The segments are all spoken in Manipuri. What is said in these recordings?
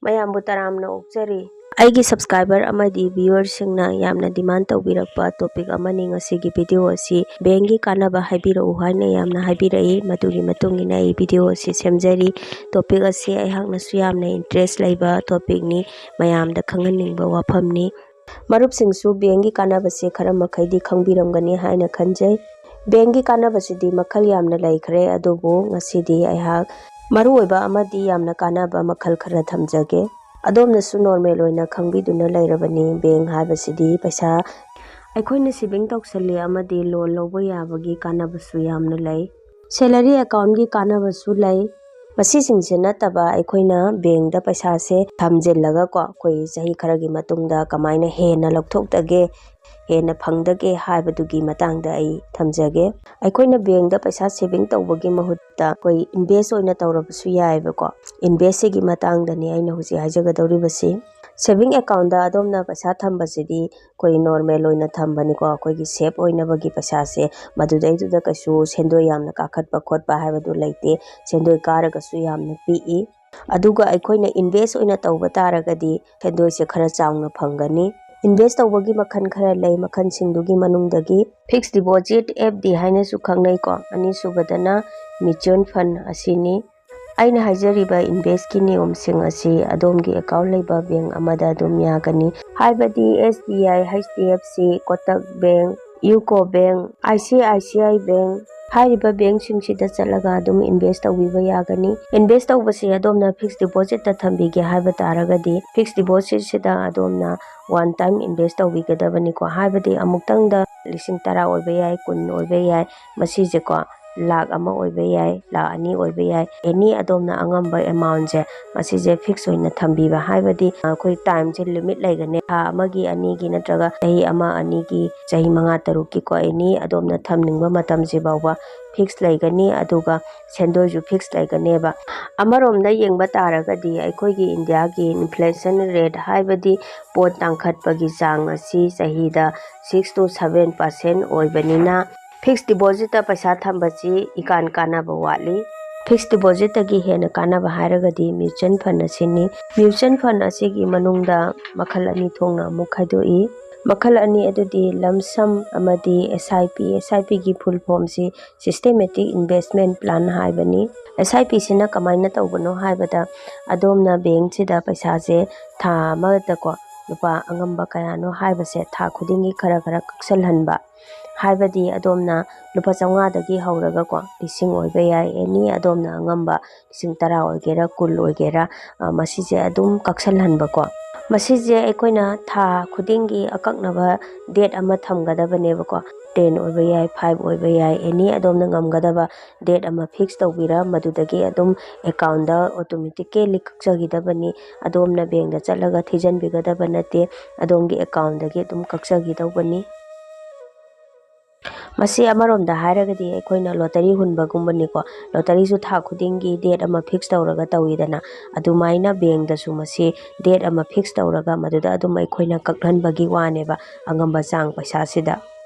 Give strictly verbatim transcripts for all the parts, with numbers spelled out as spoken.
ꯃꯌꯥꯝꯕꯨ ꯇꯔꯥꯝꯅ ꯑꯣꯛꯆꯔꯤ꯫ ꯑꯩꯒꯤ subscriber ꯑꯃꯗꯤ viewerꯁꯤꯡꯅ ꯌꯥꯝꯅ demand ꯇꯧꯕꯤꯔꯛꯄ topic ꯑꯃꯅꯤ ꯉꯁꯤꯒꯤ video ꯑꯁꯤ꯫ Bankꯒꯤ ꯀꯥꯟꯅꯕ ꯍꯥꯏꯕꯤꯔꯛꯎ ꯍꯥꯏꯅ ꯌꯥꯝꯅ ꯍꯥꯏꯕꯤꯔꯛꯏ, ꯃꯗꯨꯒꯤ ꯃꯇꯨꯡ ꯏꯟꯅ ꯑꯩ video ꯑꯁꯤ ꯁꯦꯝꯖꯔꯤ꯫ Topic ꯑꯁꯤ ꯑꯩꯍꯥꯛꯅꯁꯨ ꯌꯥꯝꯅ interest ꯂꯩꯕ topicꯅꯤ, ꯃꯌꯥꯝꯗ ꯈꯪꯍꯟꯅꯤꯡꯕ ꯋꯥꯐꯝꯅꯤ꯫ ꯃꯔꯨꯞꯁꯤꯡꯁꯨ bankꯒꯤ ꯀꯥꯟꯅꯕꯁꯦ ꯈꯔ ꯃꯈꯩꯗꯤ ꯈꯪꯕꯤꯔꯝꯒꯅꯤ ꯍꯥꯏꯅ ꯈꯟꯖꯩ꯫ Bankꯒꯤ ꯀꯥꯟꯅꯕꯁꯤꯗꯤ ꯃꯈꯜ ꯌꯥꯝꯅ ꯂꯩꯈ꯭ꯔꯦ, ꯑꯗꯨꯕꯨ ꯉꯁꯤꯗꯤ ꯑꯩꯍꯥꯛ ꯃꯔꯨꯑꯣꯏꯕ ꯑꯃꯗꯤ ꯌꯥꯝꯅ ꯀꯥꯟꯅꯕ ꯃꯈꯜ ꯈꯔ ꯊꯝꯖꯒꯦ꯫ ꯑꯗꯣꯝꯅꯁꯨ normal ꯑꯣꯏꯅ ꯈꯪꯕꯤꯗꯨꯅ ꯂꯩꯔꯕꯅꯤ, bank ꯍꯥꯏꯕꯁꯤꯗꯤ ꯄꯩꯁꯥ ꯑꯩꯈꯣꯏꯅ saving ꯇꯧꯁꯜꯂꯤ ꯑꯃꯗꯤ loan ꯂꯧꯕ ꯌꯥꯕꯒꯤ ꯀꯥꯟꯅꯕꯁꯨ ꯌꯥꯝꯅ ꯂꯩ꯫ Salary accountꯀꯤ ꯀꯥꯟꯅꯕꯁꯨ ꯂꯩ꯫ ꯃꯁꯤꯁꯤꯡꯁꯦ ꯅꯠꯇꯕ ꯑꯩꯈꯣꯏꯅ bankꯇ ꯄꯩꯁꯥꯁꯦ ꯊꯝꯖꯤꯜꯂꯒꯀꯣ, ꯑꯩꯈꯣꯏ ꯆꯍꯤ ꯈꯔꯒꯤ ꯃꯇꯨꯡꯗ ꯀꯃꯥꯏꯅ ꯍꯦꯟꯅ ꯂꯧꯊꯣꯛꯇꯒꯦ, ꯍꯦꯟꯅ ꯐꯪꯗꯒꯦ ꯍꯥꯏꯕꯗꯨꯒꯤ ꯃꯇꯥꯡꯗ ꯑꯩ ꯊꯝꯖꯒꯦ꯫ ꯑꯩꯈꯣꯏꯅ bankꯇ ꯄꯩꯁꯥ saving ꯇꯧꯕꯒꯤ ꯃꯍꯨꯠꯇ ꯑꯩꯈꯣꯏ invest ꯑꯣꯏꯅ ꯇꯧꯔꯕꯁꯨ ꯌꯥꯏꯑꯕꯀꯣ꯫ Investꯁꯤꯒꯤ ꯃꯇꯥꯡꯗꯅꯤ ꯑꯩꯅ ꯍꯧꯖꯤꯛ ꯍꯥꯏꯖꯒꯗꯧꯔꯤꯕꯁꯤ꯫ Saving accountꯇ ꯑꯗꯣꯝꯅ ꯄꯩꯁꯥ ꯊꯝꯕꯁꯤꯗꯤ ꯑꯩꯈꯣꯏ normal ꯑꯣꯏꯅ ꯊꯝꯕꯅꯤꯀꯣ, ꯑꯩꯈꯣꯏꯒꯤ safe ꯑꯣꯏꯅꯕꯒꯤ ꯄꯩꯁꯥꯁꯦ꯫ ꯃꯗꯨꯗꯩꯗꯨꯗ ꯀꯩꯁꯨ ꯁꯦꯟꯗꯣꯏ ꯌꯥꯝꯅ ꯀꯥꯈꯠꯄ ꯈꯣꯠꯄ ꯍꯥꯏꯕꯗꯨ ꯂꯩꯇꯦ, ꯁꯦꯟꯗꯣꯏ ꯀꯥꯔꯒꯁꯨ ꯌꯥꯝꯅ ꯄꯤꯛꯏ꯫ ꯑꯗꯨꯒ ꯑꯩꯈꯣꯏꯅ invest ꯑꯣꯏꯅ ꯇꯧꯕ ꯇꯥꯔꯒꯗꯤ ꯁꯦꯟꯗꯣꯏꯁꯦ ꯈꯔ ꯆꯥꯎꯅ ꯐꯪꯒꯅꯤ꯫ Invest ꯇꯧꯕꯒꯤ ꯃꯈꯜ ꯈꯔ ꯂꯩ, ꯃꯈꯜꯁꯤꯡꯗꯨꯒꯤ ꯃꯅꯨꯡꯗꯒꯤ fixed deposit, F D ꯍꯥꯏꯅꯁꯨ ꯈꯪꯅꯩꯀꯣ, ꯑꯅꯤꯁꯨꯕꯗꯅ mutual fund ꯑꯁꯤꯅꯤ꯫ ꯑꯩꯅ ꯍꯥꯏꯖꯔꯤꯕ investꯀꯤ ꯅꯤꯌꯣꯝꯁꯤꯡ ꯑꯁꯤ ꯑꯗꯣꯝꯒꯤ account ꯂꯩꯕ bank ꯑꯃꯗ ꯑꯗꯨꯝ ꯌꯥꯒꯅꯤ, ꯍꯥꯏꯕꯗꯤ S B I, H D F C, Kotak Bank, UCO Bank, I C I C I Bank ꯍꯥꯏꯔꯤꯕ bankꯁꯤꯡꯁꯤꯗ ꯆꯠꯂꯒ ꯑꯗꯨꯝ invest ꯇꯧꯕꯤꯕ ꯌꯥꯒꯅꯤ꯫ Invest ꯇꯧꯕꯁꯤ ꯑꯗꯣꯝꯅ fixed depositꯇ ꯊꯝꯕꯤꯒꯦ ꯍꯥꯏꯕ ꯇꯥꯔꯒꯗꯤ, fixed depositꯁꯤꯗ ꯑꯗꯣꯝꯅ one time invest ꯇꯧꯕꯤꯒꯗꯕꯅꯤꯀꯣ, ꯍꯥꯏꯕꯗꯤ ꯑꯃꯨꯛꯇꯪꯗ ꯂꯤꯁꯤꯡ ꯇꯔꯥ ꯑꯣꯏꯕ ꯌꯥꯏ, ꯀꯨꯟ ꯑꯣꯏꯕ ꯌꯥꯏ, ꯃꯁꯤꯁꯦꯀꯣ ꯂꯥꯛ ꯑꯃ ꯑꯣꯏꯕ ꯌꯥꯏ, ꯂꯥꯛ ꯑꯅꯤ ꯑꯣꯏꯕ ꯌꯥꯏ, any ꯑꯗꯣꯝꯅ ꯑꯉꯝꯕ amountꯁꯦ ꯃꯁꯤꯁꯦ fix ꯑꯣꯏꯅ ꯊꯝꯕꯤꯕ, ꯍꯥꯏꯕꯗꯤ ꯑꯩꯈꯣꯏ timeꯁꯦ limit ꯂꯩꯒꯅꯤ, ꯊꯥ ꯑꯃꯒꯤ, ꯑꯅꯤꯒꯤ ꯅꯠꯇ꯭ꯔꯒ ꯆꯍꯤ ꯑꯃ, ꯑꯅꯤꯒꯤ, ꯆꯍꯤ ꯃꯉꯥ, ꯇꯔꯨꯛꯀꯤꯀꯣ, any ꯑꯗꯣꯝꯅ ꯊꯝꯅꯤꯡꯕ ꯃꯇꯝꯁꯤ ꯐꯥꯎꯕ fix ꯂꯩꯒꯅꯤ, ꯑꯗꯨꯒ ꯁꯦꯟꯗꯣꯏꯁꯨ fix ꯂꯩꯒꯅꯦꯕ꯫ ꯑꯃꯔꯣꯝꯗ ꯌꯦꯡꯕ ꯇꯥꯔꯒꯗꯤ ꯑꯩꯈꯣꯏꯒꯤ ꯏꯟꯗꯤꯌꯥꯒꯤ inflation rate, ꯍꯥꯏꯕꯗꯤ ꯄꯣꯠ ꯇꯥꯡꯈꯠꯄꯒꯤ ꯆꯥꯡ ꯑꯁꯤ ꯆꯍꯤꯗ six to seven percent ꯑꯣꯏꯕꯅꯤꯅ, fixed depositꯇ ꯄꯩꯁꯥ ꯊꯝꯕꯁꯤ ꯏꯀꯥꯟ ꯀꯥꯟꯅꯕ ꯋꯥꯠꯂꯤ꯫ Fixed deposit ꯇꯒꯤ ꯍꯦꯟꯅ ꯀꯥꯟꯅꯕ ꯍꯥꯏꯔꯒꯗꯤ mutual fund ꯑꯁꯤꯅꯤ꯫ Mutual fund ꯑꯁꯤꯒꯤ ꯃꯅꯨꯡꯗ ꯃꯈꯜ ꯑꯅꯤ ꯊꯣꯛꯅ ꯑꯃꯨꯛ ꯈꯥꯏꯗꯣꯛꯏ꯫ ꯃꯈꯜ ꯑꯅꯤ ꯑꯗꯨꯗꯤ lump sum ꯑꯃꯗꯤ S I P꯫ S I P ꯒꯤ full form ꯁꯤ systematic investment plan ꯍꯥꯏꯕꯅꯤ꯫ S I P ꯁꯤꯅ ꯀꯃꯥꯏꯅ ꯇꯧꯕꯅꯣ ꯍꯥꯏꯕꯗ, ꯑꯗꯣꯝꯅ bank ꯁꯤꯗ ꯄꯩꯁꯥꯁꯦ ꯊꯥ ꯑꯃꯗꯀꯣ ꯂꯨꯄꯥ ꯑꯉꯝꯕ ꯀꯌꯥꯅꯣ ꯍꯥꯏꯕꯁꯦ ꯊꯥ ꯈꯨꯗꯤꯡꯒꯤ ꯈꯔ ꯈꯔ ꯀꯛꯁꯜꯍꯟꯕ꯫ ꯍꯥꯏꯕꯗꯤ ꯑꯗꯣꯝꯅ ꯂꯨꯄꯥ ꯆꯥꯝꯃꯉꯥꯗꯒꯤ ꯍꯧꯔꯒꯀꯣ, ꯂꯤꯁꯤꯡ ꯑꯣꯏꯕ ꯌꯥꯏ, any ꯑꯗꯣꯝꯅ ꯑꯉꯝꯕ, ꯂꯤꯁꯤꯡ ꯇꯔꯥ ꯑꯣꯏꯒꯦꯔꯥ, ꯀꯨꯟ ꯑꯣꯏꯒꯦꯔꯥ, ꯑ, ꯃꯁꯤꯁꯦ ꯑꯗꯨꯝ ꯀꯛꯁꯜꯍꯟꯕꯀꯣ꯫ ꯃꯁꯤꯁꯦ ꯑꯩꯈꯣꯏꯅ ꯊꯥ ꯈꯨꯗꯤꯡꯒꯤ ꯑꯀꯛꯅꯕ date ꯑꯃ ꯊꯝꯒꯗꯕꯅꯦꯕꯀꯣ꯫ Ten ꯑꯣꯏꯕ ꯌꯥꯏ, five ꯑꯣꯏꯕ ꯌꯥꯏ, any ꯑꯗꯣꯝꯅ ꯉꯝꯒꯗꯕ date ꯑꯃ fix ꯇꯧꯕꯤꯔ, ꯃꯗꯨꯗꯒꯤ ꯑꯗꯨꯝ account ꯇ automatically ꯀꯛꯆꯈꯤꯗꯕꯅꯤ꯫ ꯑꯗꯣꯝꯅ bank ꯇ ꯆꯠꯂꯒ ꯊꯤꯖꯤꯟꯕꯤꯒꯗꯕ ꯅꯠꯇꯦ, ꯑꯗꯣꯝꯒꯤ account ꯇꯒꯤ ꯑꯗꯨꯝ ꯀꯛꯆꯈꯤꯗꯧꯕꯅꯤ꯫ ꯃꯁꯤ ꯑꯃꯔꯣꯝꯗ ꯍꯥꯏꯔꯒꯗꯤ ꯑꯩꯈꯣꯏꯅ lottery ꯍꯨꯟꯕꯒꯨꯝꯕꯅꯤꯀꯣ꯫ Lottery ꯁꯨ ꯊꯥ ꯈꯨꯗꯤꯡꯒꯤ date ꯑꯃ fix ꯇꯧꯔꯒ ꯇꯧꯋꯤꯗꯅ, ꯑꯗꯨꯃꯥꯏꯅ bank ꯇꯁꯨ ꯃꯁꯤ date ꯑꯃ fix ꯇꯧꯔꯒ ꯃꯗꯨꯗ ꯑꯗꯨꯝ ꯑꯩꯈꯣꯏꯅ ꯀꯛꯍꯟꯕꯒꯤ ꯋꯥꯅꯦꯕ, ꯑꯉꯝꯕ ꯆꯥꯡ ꯄꯩꯁꯥꯁꯤꯗ꯫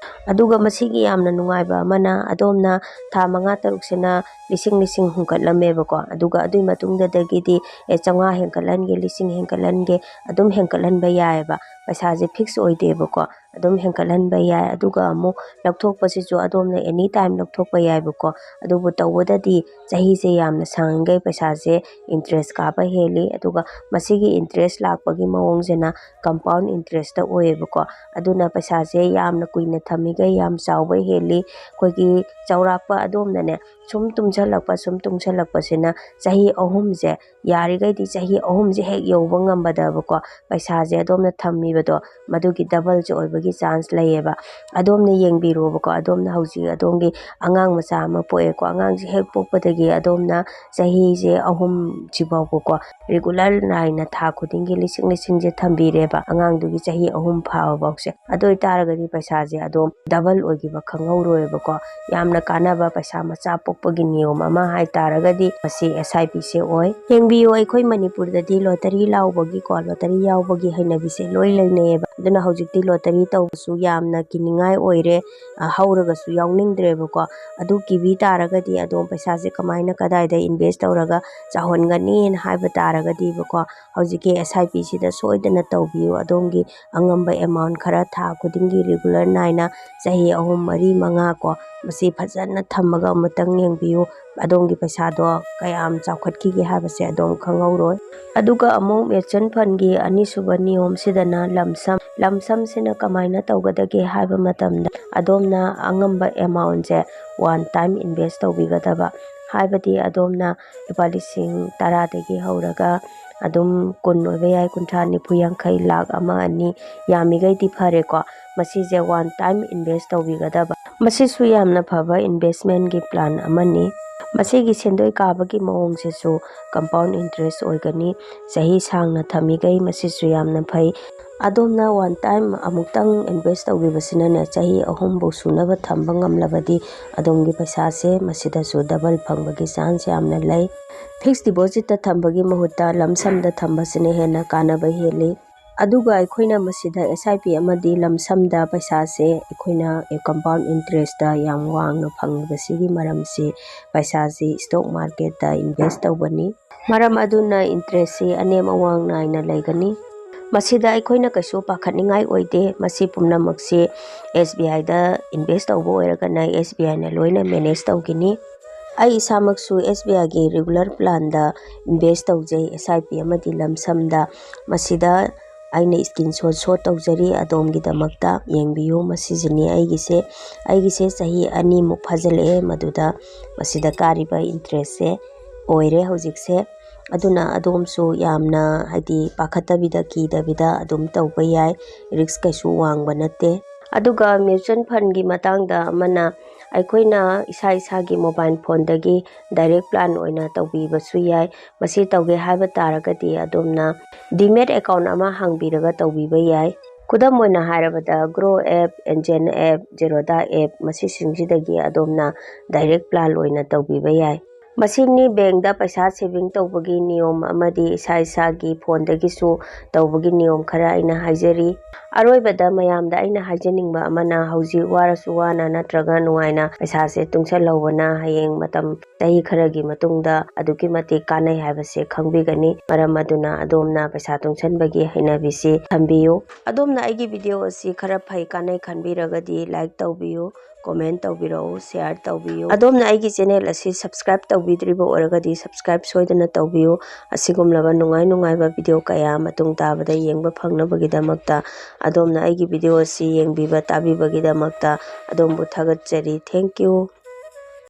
ꯑꯗꯨꯒ ꯃꯁꯤꯒꯤ ꯌꯥꯝꯅ ꯅꯨꯡꯉꯥꯏꯕ ꯑꯃꯅ, ꯑꯗꯣꯝꯅ ꯊꯥ ꯃꯉꯥ ꯇꯔꯨꯛꯁꯤꯅ ꯂꯤꯁꯤꯡ ꯂꯤꯁꯤꯡ ꯍꯨꯟꯒꯠꯂꯝꯃꯦꯕꯀꯣ, ꯑꯗꯨꯒ ꯑꯗꯨꯒꯤ ꯃꯇꯨꯡꯗꯗꯒꯤꯗꯤ, ꯑꯦ, ꯆꯥꯝꯃꯉꯥ ꯍꯦꯟꯒꯠꯍꯟꯒꯦ, ꯂꯤꯁꯤꯡ ꯍꯦꯟꯒꯠꯍꯟꯒꯦ, ꯑꯗꯨꯝ ꯍꯦꯟꯒꯠꯍꯟꯕ ꯌꯥꯏꯑꯕ꯫ ꯄꯩꯁꯥꯁꯦ fix ꯑꯣꯏꯗꯦꯕꯀꯣ, ꯑꯗꯨꯝ ꯍꯦꯟꯒꯠꯍꯟꯕ ꯌꯥꯏ꯫ ꯑꯗꯨꯒ ꯑꯃꯨꯛ ꯂꯧꯊꯣꯛꯄꯁꯤꯁꯨ ꯑꯗꯣꯝꯅ any time ꯂꯧꯊꯣꯛꯄ ꯌꯥꯏꯕꯀꯣ꯫ ꯑꯗꯨꯕꯨ ꯇꯧꯕꯗꯗꯤ ꯆꯍꯤꯁꯦ ꯌꯥꯝꯅ ꯁꯥꯡꯉꯤꯈꯩ ꯄꯩꯁꯥꯁꯦ interest ꯀꯥꯕ ꯍꯦꯜꯂꯤ꯫ ꯑꯗꯨꯒ ꯃꯁꯤꯒꯤ interest ꯂꯥꯛꯄꯒꯤ ꯃꯑꯣꯡꯁꯤꯅ compound interest ꯇ ꯑꯣꯏꯌꯦꯕꯀꯣ꯫ ꯑꯗꯨꯅ ꯄꯩꯁꯥꯁꯦ ꯌꯥꯝꯅ ꯀꯨꯏꯅ ꯊꯝꯃꯤꯈꯩ ꯌꯥꯝ ꯆꯥꯎꯕ ꯍꯦꯜꯂꯤ꯫ ꯑꯩꯈꯣꯏꯒꯤ ꯆꯥꯎꯔꯥꯛꯄ ꯑꯗꯣꯝꯅꯅꯦ, ꯁꯨꯝ ꯇꯨꯡꯁꯜꯂꯛꯄ, ꯁꯨꯝ ꯇꯨꯡꯁꯜꯂꯛꯄꯁꯤꯅ ꯆꯍꯤ ꯑꯍꯨꯝꯁꯦ, ꯌꯥꯔꯤꯈꯩꯗꯤ ꯆꯍꯤ ꯑꯍꯨꯝꯁꯦ ꯍꯦꯛ ꯌꯧꯕ ꯉꯝꯕꯗꯕꯀꯣ, ꯄꯩꯁꯥꯁꯦ ꯑꯗꯣꯝꯅ ꯊꯝꯃꯤꯕꯗꯣ, ꯃꯗꯨꯒꯤ double ꯁꯦ ꯑꯣꯏꯕꯒꯤ chance ꯂꯩꯌꯦꯕ꯫ ꯑꯗꯣꯝꯅ ꯌꯦꯡꯕꯤꯔꯣꯕꯀꯣ, ꯑꯗꯣꯝꯅ ꯍꯧꯖꯤꯛ ꯑꯗꯣꯝꯒꯤ ꯑꯉꯥꯡ ꯃꯆꯥ ꯑꯃ ꯄꯣꯛꯑꯦꯀꯣ, ꯑꯉꯥꯡꯁꯦ ꯍꯦꯛ ꯄꯣꯛꯄꯗꯒꯤ ꯑꯗꯣꯝꯅ ꯆꯍꯤꯁꯦ ꯑꯍꯨꯝꯁꯤ ꯐꯥꯎꯕꯀꯣ, regular ꯅꯥꯏꯅ ꯊꯥ ꯈꯨꯗꯤꯡꯒꯤ ꯂꯤꯁꯤꯡ ꯂꯤꯁꯤꯡꯁꯦ ꯊꯝꯕꯤꯔꯦꯕ, ꯑꯉꯥꯡꯗꯨꯒꯤ ꯆꯍꯤ ꯑꯍꯨꯝ ꯐꯥꯕ ꯐꯥꯎꯁꯦ꯫ ꯑꯗꯨ ꯑꯣꯏꯇꯥꯔꯒꯗꯤ ꯄꯩꯁꯥꯁꯦ ꯑꯗꯨꯝ double ꯑꯣꯏꯈꯤꯕ ꯈꯪꯍꯧꯔꯣꯏꯕꯀꯣ꯫ ꯌꯥꯝꯅ ꯀꯥꯟꯅꯕ ꯄꯩꯁꯥ ꯃꯆꯥ ꯄꯣꯛꯄꯒꯤ ꯅꯤꯌꯣꯝ ꯑꯃ ꯍꯥꯏꯇꯥꯔꯒꯗꯤ ꯃꯁꯤ S I P ꯁꯦ ꯑꯣꯏ꯫ ꯌꯦꯡꯕꯤꯌꯨ, ꯑꯩꯈꯣꯏ ꯃꯅꯤꯄꯨꯔꯗꯗꯤ lottery ꯂꯥꯎꯕꯒꯤꯀꯣ, lottery ꯌꯥꯎꯕꯒꯤ ꯍꯩꯅꯕꯤꯁꯦ ꯂꯣꯏ ꯂꯩꯅꯩꯌꯦꯕ꯫ ꯑꯗꯨꯅ ꯍꯧꯖꯤꯛꯇꯤ ꯂꯣꯇꯔꯤ ꯇꯧꯕꯁꯨ ꯌꯥꯝꯅ ꯀꯤꯅꯤꯡꯉꯥꯏ ꯑꯣꯏꯔꯦ꯫ ꯑ, ꯍꯧꯔꯒꯁꯨ ꯌꯥꯎꯅꯤꯡꯗ꯭ꯔꯦꯕꯀꯣ꯫ ꯑꯗꯨ ꯀꯤꯕꯤ ꯇꯥꯔꯒꯗꯤ ꯑꯗꯣꯝ ꯄꯩꯁꯥꯁꯦ ꯀꯃꯥꯏꯅ, ꯀꯗꯥꯏꯗ ꯏꯟꯚꯦꯁ ꯇꯧꯔꯒ ꯆꯥꯎꯍꯟꯒꯅꯤꯅ ꯍꯥꯏꯕ ꯇꯥꯔꯒꯗꯤꯕꯀꯣ, ꯍꯧꯖꯤꯛꯀꯤ ꯑꯦꯁ ꯑꯥꯏ ꯄꯤꯁꯤꯗ ꯁꯣꯏꯗꯅ ꯇꯧꯕꯤꯌꯨ꯫ ꯑꯗꯣꯝꯒꯤ ꯑꯉꯝꯕ ꯑꯦꯃꯥꯎꯟ ꯈꯔ ꯊꯥ ꯈꯨꯗꯤꯡꯒꯤ ꯔꯤꯒꯨꯂꯔ ꯅꯥꯏꯅ ꯆꯍꯤ ꯑꯍꯨꯝ, ꯃꯔꯤ, ꯃꯉꯥ ꯀꯣ, ꯃꯁꯤ ꯐꯖꯅ ꯊꯝꯃꯒ ꯑꯃꯨꯛꯇꯪ ꯌꯦꯡꯕꯤꯌꯨ꯫ ꯑꯗꯣꯝꯒꯤ ꯄꯩꯁꯥꯗꯣ ꯀꯌꯥꯝ ꯆꯥꯎꯈꯠꯈꯤꯒꯦ ꯍꯥꯏꯕꯁꯦ ꯑꯗꯣꯝ ꯈꯪꯍꯧꯔꯣꯏ꯫ ꯑꯗꯨꯒ ꯑꯃꯨꯛ ꯃ꯭ꯌꯨꯆꯨꯋꯦꯜ ꯐꯟꯒꯤ ꯑꯅꯤꯁꯨꯕ ꯅꯤꯌꯣꯝꯁꯤꯗꯅ ꯂꯝꯁꯝ꯫ ꯂꯝꯁꯝꯁꯤꯅ ꯀꯃꯥꯏꯅ ꯇꯧꯒꯗꯒꯦ ꯍꯥꯏꯕ ꯃꯇꯝꯗ, ꯑꯗꯣꯝꯅ ꯑꯉꯝꯕ ꯑꯦꯃꯥꯎꯟꯁꯦ ꯋꯥꯟ ꯇꯥꯏꯝ ꯏꯟꯚꯦꯁ ꯇꯧꯕꯤꯒꯗꯕ꯫ ꯍꯥꯏꯕꯗꯤ ꯑꯗꯣꯝꯅ ꯂꯨꯄꯥ ꯂꯤꯁꯤꯡ ꯇꯔꯥꯗꯒꯤ ꯍꯧꯔꯒ ꯑꯗꯨꯝ ꯀꯨꯟ ꯑꯣꯏꯕ ꯌꯥꯏ, ꯀꯨꯟꯊ꯭ꯔꯥ, ꯅꯤꯐꯨ, ꯌꯥꯡꯈꯩ, ꯂꯥꯛ ꯑꯃ, ꯑꯅꯤ, ꯌꯥꯝꯃꯤꯈꯩꯗꯤ ꯐꯔꯦꯀꯣ꯫ ꯃꯁꯤꯁꯦ ꯋꯥꯟ ꯇꯥꯏꯝ ꯏꯟꯚꯦꯁ ꯇꯧꯕꯤꯒꯗꯕ꯫ ꯃꯁꯤꯁꯨ ꯌꯥꯝꯅ ꯐꯕ ꯏꯟꯚꯦꯁꯃꯦꯟꯒꯤ ꯄ꯭ꯂꯥꯟ ꯑꯃꯅꯤ꯫ ꯃꯁꯤꯒꯤ ꯁꯦꯟꯗꯣꯏ ꯀꯥꯕꯒꯤ ꯃꯑꯣꯡꯁꯤꯁꯨ ꯀꯝꯄꯥꯎꯟ ꯏꯟꯇꯔꯦꯁ ꯑꯣꯏꯒꯅꯤ꯫ ꯆꯍꯤ ꯁꯥꯡꯅ ꯊꯝꯃꯤꯈꯩ ꯃꯁꯤꯁꯨ ꯌꯥꯝꯅ ꯐꯩ꯫ ꯑꯗꯣꯝꯅ ꯋꯥꯟ ꯇꯥꯏꯝ ꯑꯃꯨꯛꯇꯪ ꯏꯟꯚꯦꯁ ꯇꯧꯈꯤꯕꯁꯤꯅꯅꯦ, ꯆꯍꯤ ꯑꯍꯨꯝꯐꯧ ꯁꯨꯅꯕ ꯊꯝꯕ ꯉꯝꯂꯕꯗꯤ ꯑꯗꯣꯝꯒꯤ ꯄꯩꯁꯥꯁꯦ ꯃꯁꯤꯗꯁꯨ ꯗꯕꯜ ꯐꯪꯕꯒꯤ ꯆꯥꯟꯁ ꯌꯥꯝꯅ ꯂꯩ꯫ ꯐꯤꯛꯁ ꯗꯤꯄꯣꯖꯤꯠꯇ ꯊꯝꯕꯒꯤ ꯃꯍꯨꯠꯇ ꯂꯝꯁꯝꯗ ꯊꯝꯕꯁꯤꯅ ꯍꯦꯟꯅ ꯀꯥꯟꯅꯕ ꯍꯦꯜꯂꯤ꯫ ꯑꯗꯨꯒ ꯑꯩꯈꯣꯏꯅ ꯃꯁꯤꯗ ꯑꯦꯁ ꯑꯥꯏ ꯄꯤ ꯑꯃꯗꯤ ꯂꯝꯁꯝꯗ ꯄꯩꯁꯥꯁꯦ ꯑꯩꯈꯣꯏꯅ ꯀꯝꯄꯥꯎꯟ ꯏꯟꯇꯔꯦꯁꯇ ꯌꯥꯝ ꯋꯥꯡꯅ ꯐꯪꯂꯤꯕꯁꯤꯒꯤ ꯃꯔꯝꯁꯤ ꯄꯩꯁꯥꯁꯤ ꯏꯁꯇꯣꯛ ꯃꯥꯔꯀꯦꯠꯇ ꯏꯟꯚꯦꯁ ꯇꯧꯕꯅꯤ꯫ ꯃꯔꯝ ꯑꯗꯨꯅ ꯏꯟꯇꯔꯦꯁꯁꯤ ꯑꯅꯦꯝ ꯑꯋꯥꯡ ꯅꯥꯏꯅ ꯂꯩꯒꯅꯤ꯫ ꯃꯁꯤꯗ ꯑꯩꯈꯣꯏꯅ ꯀꯩꯁꯨ ꯄꯥꯈꯠꯅꯤꯡꯉꯥꯏ ꯑꯣꯏꯗꯦ꯫ ꯃꯁꯤ ꯄꯨꯝꯅꯃꯛꯁꯤ ꯑꯦꯁ ꯕꯤ ꯑꯥꯏꯗ ꯏꯟꯚꯦꯁ ꯇꯧꯕ ꯑꯣꯏꯔꯒꯅ ꯑꯦꯁ ꯕꯤ ꯑꯥꯏꯅ ꯂꯣꯏꯅ ꯃꯦꯅꯦꯖ ꯇꯧꯈꯤꯅꯤ꯫ ꯑꯩ ꯏꯁꯥꯃꯛꯁꯨ ꯑꯦꯁ ꯕꯤ ꯑꯥꯏꯒꯤ ꯔꯤꯒꯨꯂꯔ ꯄ꯭ꯂꯥꯟꯗ ꯏꯟꯚꯦꯁ ꯇꯧꯖꯩ, ꯑꯦꯁ ꯑꯥꯏ ꯄꯤ ꯑꯃꯗꯤ ꯂꯝꯁꯝꯗ꯫ ꯃꯁꯤꯗ ꯑꯩꯅ ꯏꯁꯀ꯭ꯔꯤꯟ ꯁꯣꯠ ꯁꯣꯠ ꯇꯧꯖꯔꯤ ꯑꯗꯣꯝꯒꯤꯗꯃꯛꯇ꯫ ꯌꯦꯡꯕꯤꯌꯨ, ꯃꯁꯤꯁꯤꯅꯤ ꯑꯩꯒꯤꯁꯦ꯫ ꯑꯩꯒꯤꯁꯦ ꯆꯍꯤ ꯑꯅꯤꯃꯨꯛ ꯐꯥꯖꯤꯜꯂꯛꯑꯦ ꯃꯗꯨꯗ ꯃꯁꯤꯗ ꯀꯥꯔꯤꯕ ꯏꯟꯇꯔꯦꯁꯁꯦ ꯑꯣꯏꯔꯦ ꯍꯧꯖꯤꯛꯁꯦ꯫ ꯑꯗꯨꯅ ꯑꯗꯣꯝꯁꯨ ꯌꯥꯝꯅ, ꯍꯥꯏꯗꯤ, ꯄꯥꯈꯠꯇꯕꯤꯗ, ꯀꯤꯗꯕꯤꯗ ꯑꯗꯨꯝ ꯇꯧꯕ ꯌꯥꯏ꯫ ꯔꯤꯛꯁ ꯀꯩꯁꯨ ꯋꯥꯡꯕ ꯅꯠꯇꯦ꯫ ꯑꯗꯨꯒ ꯃ꯭ꯌꯨꯆꯨꯋꯦꯜ ꯐꯟꯒꯤ ꯃꯇꯥꯡꯗ ꯑꯃꯅ, ꯑꯩꯈꯣꯏꯅ ꯏꯁꯥ ꯏꯁꯥꯒꯤ ꯃꯣꯕꯥꯏꯜ ꯐꯣꯟꯗꯒꯤ ꯗꯥꯏꯔꯦꯛ ꯄ꯭ꯂꯥꯟ ꯑꯣꯏꯅ ꯇꯧꯕꯤꯕꯁꯨ ꯌꯥꯏ꯫ ꯃꯁꯤ ꯇꯧꯒꯦ ꯍꯥꯏꯕ ꯇꯥꯔꯒꯗꯤ ꯑꯗꯣꯝꯅ ꯗꯤꯃꯦꯠ ꯑꯦꯀꯥꯎꯟ ꯑꯃ ꯍꯥꯡꯕꯤꯔꯒ ꯇꯧꯕꯤꯕ ꯌꯥꯏ꯫ ꯈꯨꯗꯝ ꯑꯣꯏꯅ ꯍꯥꯏꯔꯕꯗ, ꯒ꯭ꯔꯣ ꯑꯦꯞ, ꯑꯦꯟꯖꯦꯟ ꯑꯦꯞ, ꯖꯦꯔꯣꯗꯥ ꯑꯦꯞ, ꯃꯁꯤꯁꯤꯡꯁꯤꯗꯒꯤ ꯑꯗꯣꯝꯅ ꯗꯥꯏꯔꯦꯛ ꯄ꯭ꯂꯥꯟ ꯑꯣꯏꯅ ꯇꯧꯕꯤꯕ ꯌꯥꯏ꯫ ꯃꯁꯤꯅꯤ ꯕꯦꯡꯗ ꯄꯩꯁꯥ ꯁꯦꯚꯤꯡ ꯇꯧꯕꯒꯤ ꯅꯤꯌꯣꯝ ꯑꯃꯗꯤ ꯏꯁꯥ ꯏꯁꯥꯒꯤ ꯐꯣꯟꯗꯒꯤꯁꯨ ꯇꯧꯕꯒꯤ ꯅꯤꯌꯣꯝ ꯈꯔ ꯑꯩꯅ ꯍꯥꯏꯖꯔꯤ꯫ ꯑꯔꯣꯏꯕꯗ ꯃꯌꯥꯝꯗ ꯑꯩꯅ ꯍꯥꯏꯖꯅꯤꯡꯕ ꯑꯃꯅ, ꯍꯧꯖꯤꯛ ꯋꯥꯔꯁꯨ ꯋꯥꯅ ꯅꯠꯇ꯭ꯔꯒ ꯅꯨꯡꯉꯥꯏꯅ ꯄꯩꯁꯥꯁꯦ ꯇꯨꯡꯁꯜꯍꯧꯕꯅ ꯍꯌꯦꯡ ꯃꯇꯝ ꯆꯍꯤ ꯈꯔꯒꯤ ꯃꯇꯨꯡꯗ ꯑꯗꯨꯛꯀꯤ ꯃꯇꯤꯛ ꯀꯥꯟꯅꯩ ꯍꯥꯏꯕꯁꯦ ꯈꯪꯕꯤꯒꯅꯤ꯫ ꯃꯔꯝ ꯑꯗꯨꯅ ꯑꯗꯣꯝꯅ ꯄꯩꯁꯥ ꯇꯨꯡꯁꯟꯕꯒꯤ ꯍꯩꯅꯕꯤꯁꯤ ꯊꯝꯕꯤꯌꯨ꯫ ꯑꯗꯣꯝꯅ ꯑꯩꯒꯤ ꯚꯤꯗꯤꯑꯣ ꯑꯁꯤ ꯈꯔ ꯐꯩ ꯀꯥꯟꯅꯩ ꯈꯟꯕꯤꯔꯒꯗꯤ ꯂꯥꯏꯛ ꯇꯧꯕꯤꯌꯨ, ꯀꯣꯃꯦꯟ ꯇꯧꯕꯤꯔꯛꯎ, ꯁꯤꯌꯥꯔ ꯇꯧꯕꯤꯌꯨ꯫ ꯑꯗꯣꯝꯅ ꯑꯩꯒꯤ ꯆꯦꯅꯦꯜ ꯑꯁꯤ ꯁꯕꯁꯀ꯭ꯔꯥꯏꯕ ꯇꯧꯕꯤꯗ꯭ꯔꯤꯕ ꯑꯣꯏꯔꯒꯗꯤ ꯁꯕꯁꯀ꯭ꯔꯥꯏꯕ ꯁꯣꯏꯗꯅ ꯇꯧꯕꯤꯌꯨ꯫ ꯑꯁꯤꯒꯨꯝꯂꯕ ꯅꯨꯡꯉꯥꯏ ꯅꯨꯡꯉꯥꯏꯕ ꯚꯤꯗꯤꯑꯣ ꯀꯌꯥ ꯃꯇꯨꯡ ꯇꯥꯕꯗ ꯌꯦꯡꯕ ꯐꯪꯅꯕꯒꯤꯗꯃꯛꯇ ꯑꯗꯣꯝꯅ ꯑꯩꯒꯤ ꯚꯤꯗꯤꯑꯣ ꯑꯁꯤ ꯌꯦꯡꯕꯤꯕ ꯇꯥꯕꯤꯕꯒꯤꯗꯃꯛꯇ ꯑꯗꯣꯝꯕꯨ ꯊꯥꯒꯠꯆꯔꯤ꯫ Thank you꯫